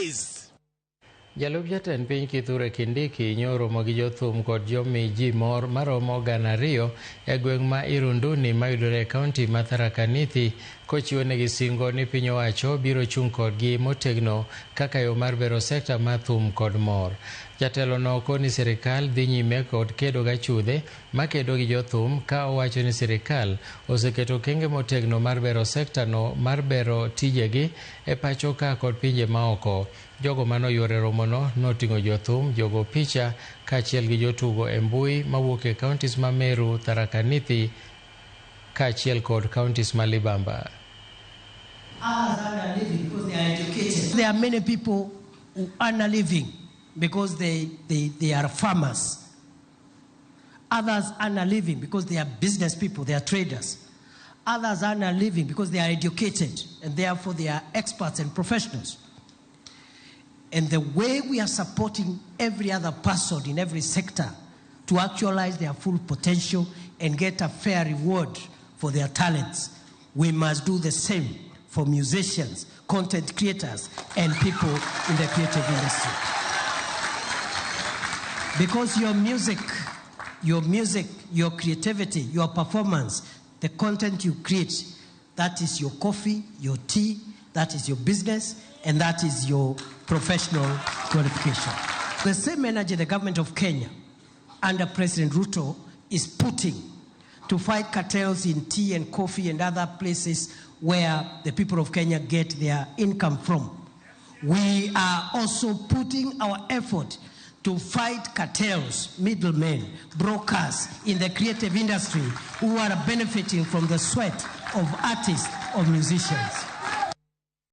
Lies. Jalup jatend piny Kithure Kindiki nyoromo gi jothum kod jomi ji mor maromo 2,000 e gweng' ma Irunduni mayudore e kaunti ma Tharaka Nithi kochiwonegi singo ni piny owacho biro chung' kodgi motegno kaka yo mar bero sekta mar thum kod mor. Jatelo no koni sirikal dhi nyime kod kedo gachudhe makedo gi jothum ka owacho ni sirikal oseketo okenge motegno mar bero sekta no mar bero tijegi e pacho ka kod pinje maoko. Jogo manoyuoro e romono noting'o jothum, jogo picha kaachiel gi jotugo e mbui mawuok e counties ma Meru, Tharaka Nithi kaachiel kod counties ma Libamba. Others earn a living because they are educated. There are many people who earn a living because they are farmers. Others earn a living because they are business people, they are traders. Others earn a living because they are educated and therefore they are experts and professionals. And the way we are supporting every other person in every sector to actualize their full potential and get a fair reward for their talents, we must do the same for musicians, content creators, and people in the creative industry. Because your music, your creativity, your performance, the content you create, that is your coffee, your tea, that is your business, and that is your professional qualification. The same energy the government of Kenya under President Ruto is putting to fight cartels in tea and coffee and other places where the people of Kenya get their income from. We are also putting our effort to fight cartels, middlemen, brokers in the creative industry who are benefiting from the sweat of artists, of musicians.